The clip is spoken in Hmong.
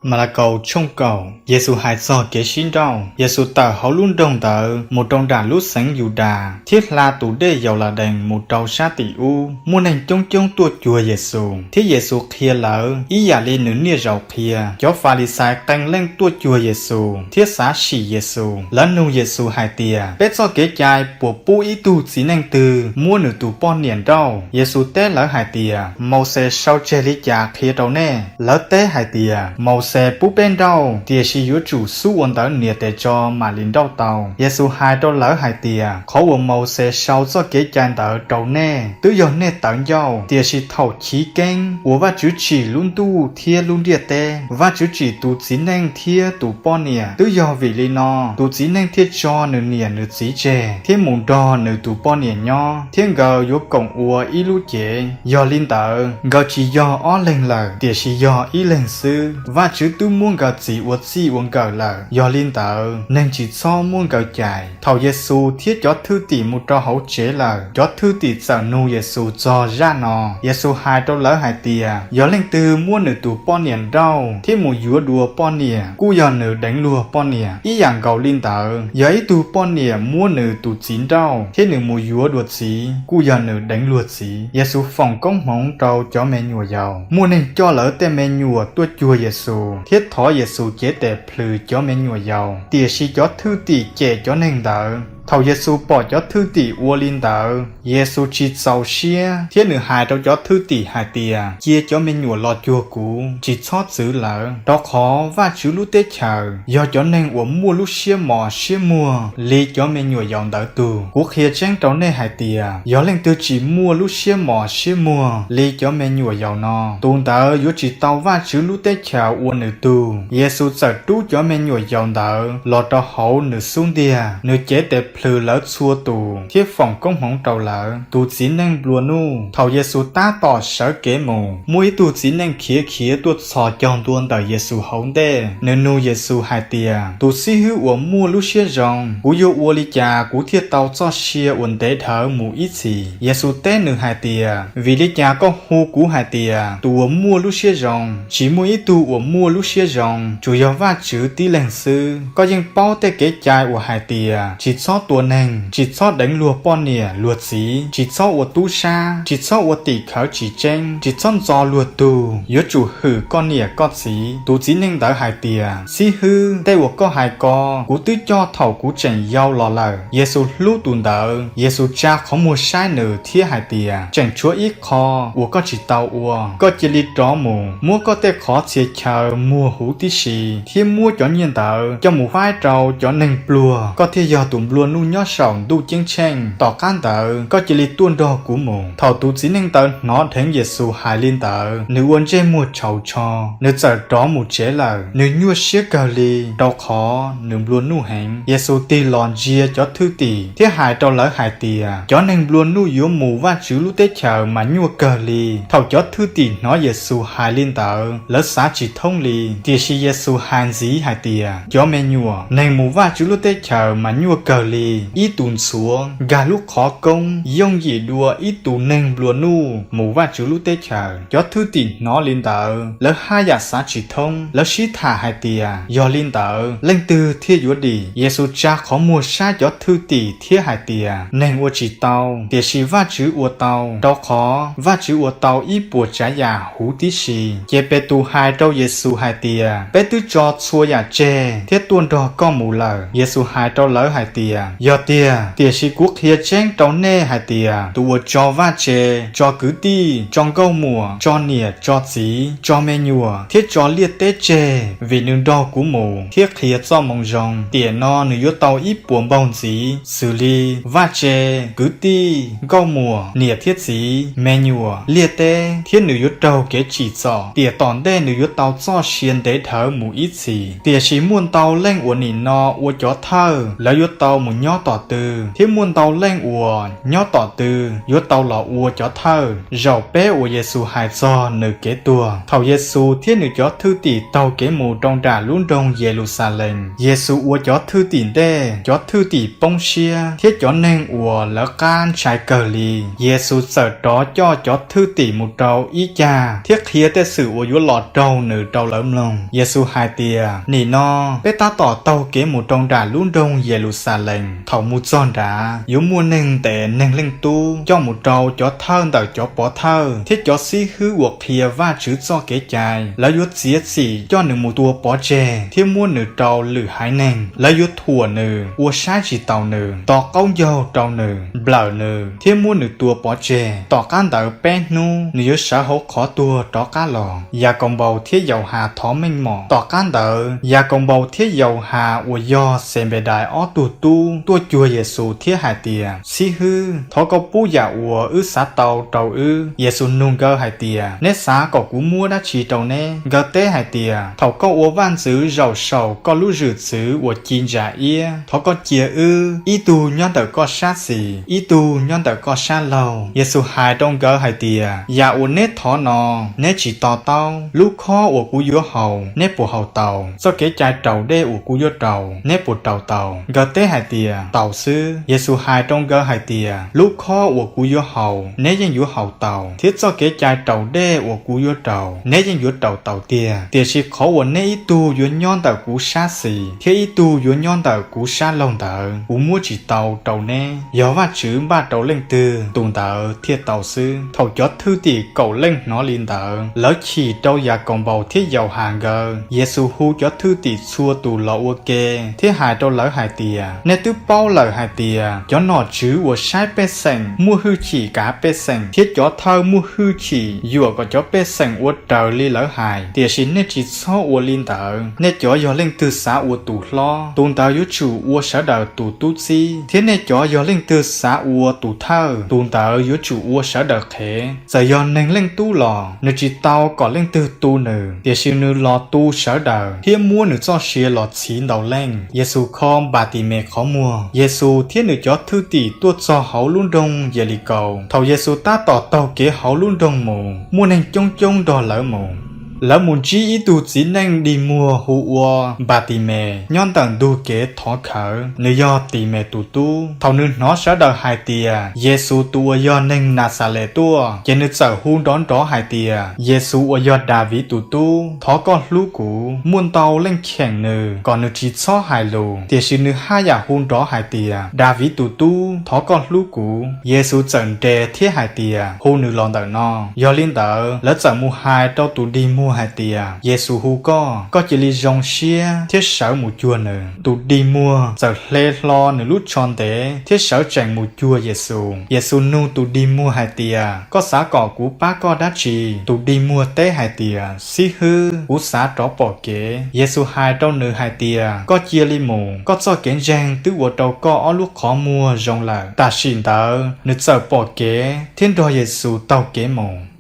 Malakaus tshooj kaum. Yexus hais txog kev sib nrauj. Yexus tawm hauv lub nroog ntawd mus rau nram lub xeev Yudas thiab hla tus dej Yauladees mus rau sab tim ub. Muaj neeg coob coob tuaj cuag Yexus, thiab Yexus qhia lawv ib yam li nws niaj zaus qhia. Cov Falixais qee leej tuaj cuag Yexus thiab xav sim Yexus. Lawv nug Yexus hais tias, Peb txoj kev cai puas pub ib tug txiv neej twg muab nws tus poj niam nrauj? Yexus teb lawv hais tias, Mauxes sau tseg li cas qhia rau nej? Lawv teb hais tias, Mauxes pub peb nrauj, tiam sis yuav tsum xub ua ntawv nias tes tso mam li nrauj tau. Yexus hais rau lawv hais tias, Qhov uas Mauxes sau txoj kev cai ntawd rau nej twb yog nej tawv ncauj, tiam sis thaum chiv keeb uas Vajtswv tsim lub ntuj thiab lub ntiaj teb, Vajtswv tsim tus txiv neej thiab tus poj niam. Twb yog vim li no tus txiv neej thiaj tso nws niam nws txiv tseg thiab mus nrog nws tus poj niam nyob, thiab nkawd yuav koom ua ib lub cev. Yog li ntawd, nkawd tsis yog ob leeg lawm, tiam sis yog ib leeg xwb. Vajtswv twb muab nkawd txis ua txij ua nkawm lawm, yog li ntawd neeg tsis txhob muab nkawd cais. Thaum Yexus thiab cov thwj tim mus rau hauv tsev lawm, cov thwj tim txawm nug Yexus txog zaj no. Yexus hais rau lawv hais tias, Yog leej twg muab nws tus poj niam nrauj thiab mus yuav dua poj niam, kuj yog nws deev luag poj niam. Ib yam nkaus li ntawd, yog ib tug poj niam muab nws tus txiv nrauj thiab nws mus yuav dua txiv, kuj yog nws deev luag txiv. Yexus foom koob hmoov rau cov me nyuam yaus. Muaj neeg coj lawv tej me nyuam tuaj cuag Yexus thiab thov Yexus cev tes plhws cov me nyuam yaus, tiam sis cov thwj tim cem cov neeg ntawd. Thaum Yexus pom cov thwj tim ua li ntawd, Yexus tsis txaus siab thiab nws hais rau cov thwj tim hais tias, Cia cov me nyuam los cuag kuv, tsis txhob txwv lawv, rau qhov Vajtswv lub teb chaws yog cov neeg uas muaj lub siab mos siab muag li cov me nyuam yaus ntawd tug. Kuv qhia tseeb rau nej hais tias, yog leej twg tsis muaj lub siab mos siab muag li cov me nyuam yaus no, tus ntawd yuav tsis tau Vajtswv lub teb chaws ua nws tug. Yexus txawm rub cov me nyuam yaus ntawd los rau hauv nws xub ntiag, nws cev tes plhws lawv txhua tus thiab foom koob hmoov rau lawv. Tus txiv neej nplua nuj. Thaum Yexus tab tom sawv kev mus, muaj ib tug txiv neej khiav khiav tuaj txhos caug ntua ntawm Yexus hauv ntej. Nws nug Yexus hais tias, Tus xib hwb uas muaj lub siab zoo, kuv yuav ua li cas kuv thiaj tau txoj sia uas ntev dhawv mus ib txhis? Yexus teb nws hais tias, Vim li cas koj hu kuv hais tias tus uas muaj lub siab zoo? Tsis muaj ib tug uas muaj lub siab zoo, tsuas yog Vajtswv tib leeg xwb. Koj yeej paub tej kev cai uas hais tias, Tsis txhob tua neeg, tsis txhob deev luag poj niam luag txiv, tsis txhob ua tub sab, tsis txhob ua tim khawv tsis tseeb, tsis txhob ntxo luag tug, yuav tsum hwm koj niam koj txiv. Tus txiv neej ntawd hais tias, Xib hwb, tej uas koj hais ko kuv twb coj thaum kuv tseem yau los lawm. Yexus hlub tus ntawd, Yexus tsa qhov muag saib nws thiab hais tias, Tseem tshuav ib qho uas koj tsis tau ua. Koj cia li rov mus, muab koj tej qhov txhia chaw muag huv tib si, thiab muab cov nyiaj ntawd coj mus faib rau cov neeg pluag, koj thiaj yog tus nplua nuj nyob saum ntuj ceeb tsheej. Tom qab ntawd koj cia li tuaj nrog kuv mus. Thaum tus txiv neej ntawd hnov dheev Yexus hais li ntawd, nws ua ntsej muag tshauv tsho, nws txawm rov mus tsev lawm. Nws nyuaj siab kawg li, rau qhov nws nplua nuj heev. Yexus tig los ntsia cov thwj tim thiab hais rau lawv hais tias, Cov neeg nplua nuj yuav mus Vajtswv lub teb chaws mas nyuaj kawg li. Thaum cov thwj tim hnov Yexus hais li ntawd, lawv xav tsis thoob li. Tiam sis Yexus hais ntxiv hais tias, Cov me nyuam, neeg mus Vajtswv lub teb chaws mas nyuaj kawg li ib tus ntxhuav nkag lub qhov koob yooj yim dua ib tus neeg nplua nuj mus Vajtswv lub teb chaws. Cov thwj tim hnov li ntawd, lawv haj yam xav tsis thoob. Lawv sib tham hais tias, Yog li ntawd, leej twg thiaj yuav dim? Yexus tsa qhov muag saib cov thwj tim thiab hais tias, Neeg ua tsis tau, tiam sis Vajtswv ua tau, rau qhov Vajtswv ua tau ib puas tsav yam huv tib si. Ces Petus hais rau Yexus hais tias, Peb twb tso txhua yam tseg thiab tuaj nrog koj mus lawm. Yexus hais rau lawv hais tias, Yog tiag, tiam sis kuv qhia tseeb rau nej hais tias, tus uas tso vaj tse, tso kwv tij, tso nkauj muam, tso niam tso txiv, tso me nyuam thiab tso liaj teb tseg vim nws nrog kuv mus thiab qhia Txojmoo Zoo, tiam no nws yuav tau ib puas npaug ntxiv xws li vaj tse, kwv tij, nkauj muam, niam thiab txiv, me nyuam, liaj teb, thiab nws yuav raug kev tsim txom. Tiam tom ntej nws yuav tau txoj sia ntev dhawv mus ib txhis. Tiam sis muaj ntau leej uas nim no ua cov thawj, lawv yuav tau mus nyob tom twg, thiab muaj ntau leej uas nyob tom twg yuav tau los ua cov thawj. Zaum peb uas Yexus hais txog nws kev tuag. Thaum Yexus thiab nws cov thwj tim taug kev mus rau nram lub nroog Yeluxalees, Yexus ua cov thwj tim ntej, cov thwj tim poob siab thiab cov neeg uas lawv qab ntshai kawg li. Yexus txawm rov coj cov thwj tim mus rau ib cag thiab qhia tej xwm uas yuav los raug nws rau lawv mloog. Yexus hais tias, Nim no peb tab tom taug kev mus rau nram lub nroog Yeluxalees. Thaum mus txog nrad, yuav muaj neeg ntes Neeg Leej Tub coj mus rau cov thawj ntawm cov pov thawj thiab cov xib hwb uas qhia Vajtswv txoj Kev cai. Lawv yuav txiav txim coj nws mus tua pov tseg thiab muab nws rau lwm haiv neeg. Lawv yuav thuam nws, ua saib tsis taus nws, to qaub ncaug rau nws, nplawm nws thiab muab nws tua pov tseg. Tom qab ntawd peb hnub, nws yuav sawv hauv qhov tuag rov qab los. Yakaunpaus thiab Yauhas thov meej mom. Tom qab ntawd Yakaunpaus thiab Yauhas uas yog Xenpedais ob tug tub tuaj cuag Yexus thiab hais tias, Xib hwb, thov koj pub yam uas wb xav tau rau wb. Yexus nug nkawd hais tias, Neb xav kom kuv muab dab tsi rau neb? Nkawd teb hais tias, Thaum koj ua vaj ntxwv zaum saum koj lub zwm txwv uas ci ntsa iab, thov koj cia wb, ib tug nyob ntawm koj sab xis, ib tug nyob ntawm koj sab laug. Yexus hais rau nkawd hais tias, Yam uas neb thov no, neb tsis to taub. Lub khob uas kuv yuav haus, neb puas haus taus? Txoj kev cai raus dej uas kuv yuav raus, neb puas raus taus? Nkawd teb hais tias, Taus xwb. Yexus hais rau nkawd hais tias, Lub khob uas kuv yuav haus, neb yeej yuav haus taus, thiab txoj kev cai raus dej uas kuv yuav raus, neb yeej yuav raus taus tiag. Tiam sis qhov uas neb ib tug yuav nyob ntawm kuv sab xis thiab ib tug yuav nyob ntawm kuv sab laug ntawd, kuv muab tsis tau rau neb. Yog Vajtswv npaj rau leej twg, tus ntawd thiaj tau xwb. Thaum cov thwj tim kaum leej hnov li ntawd, lawv chim rau Yakaunpaus thiab Yauhas nkawd. Yexus hu cov thwj tim txhua tus los ua ke thiab hais rau lawv hais tias, Nej twb paub lawm hais tias cov nom tswv uas saib pej xeem muaj hwj chim kav pej xeem, thiab cov thawj muaj hwj chim yuam kom cov pej xeem ua raws li lawv hais. Tiam sis nej tsis txhob ua li ntawd. Nej cov yog leej twg xav ua tus hlob, tus ntawd yuav tsum ua sawv daws tus tub txib, thiab nej cov yog leej twg xav ua tus thawj, tus ntawd yuav tsum ua sawv daws qhev. Txawm yog Neeg Leej Tub los, nws tsis tau kom leej twg tu nws, tiam sis nws los tu sawv daws thiab muab nws txoj sia los txhiv ntau leej. Yexus kho Npatimes qhov muag. Yexus thiab nws cov thwj tim tuaj txog hauv lub nroog Yelikaus. Thaum Yexus tab tom taug kev hauv lub nroog mus, muaj neeg coob coob nrog lawv mus. Lawv mus ntsib ib tug txiv neej dig muag hu ua Npatimes nyob ntawm ntug kev thov khawv, nws yog Times tus tub. Thaum nws hnov sawv daws hais tias, Yexus tus uas yog neeg Naxales tuaj, ces nws txawm hu nrov nrov hais tias, Yexus uas yog Daviv tus tub, thov koj hlub kuv. Muaj ntau leej cheem nws kom nws tsis txhob hais lus, tiam sis nws haj yam hu nrov hais tias, Daviv tus tub, thov koj hlub kuv. Yexus txawm nres thiab hais tias, Hu nws los ntawm no. Yog li ntawd, lawv txawm mus hais rau tus dig muag hais tias, Yexus hu koj, koj cia li zoo siab thiab sawv mus cuag nws. Tus dig muag txawm hle hlo nws lub tsho ntev thiab sawv tsees mus cuag Yexus. Yexus nug tus dig muag hais tias, Koj xav kom kuv pab koj dab tsi? Tus dig muag teb hais tias, Xib hwb, kuv xav rov pom kev. Yexus hais rau nws hais tias, Koj cia li mus, koj txoj kev ntseeg twb ua rau koj ob lub qhov muag zoo lawm. Tam sim ntawd nws txawm pom kev thiab nrog Yexus taug kev mus.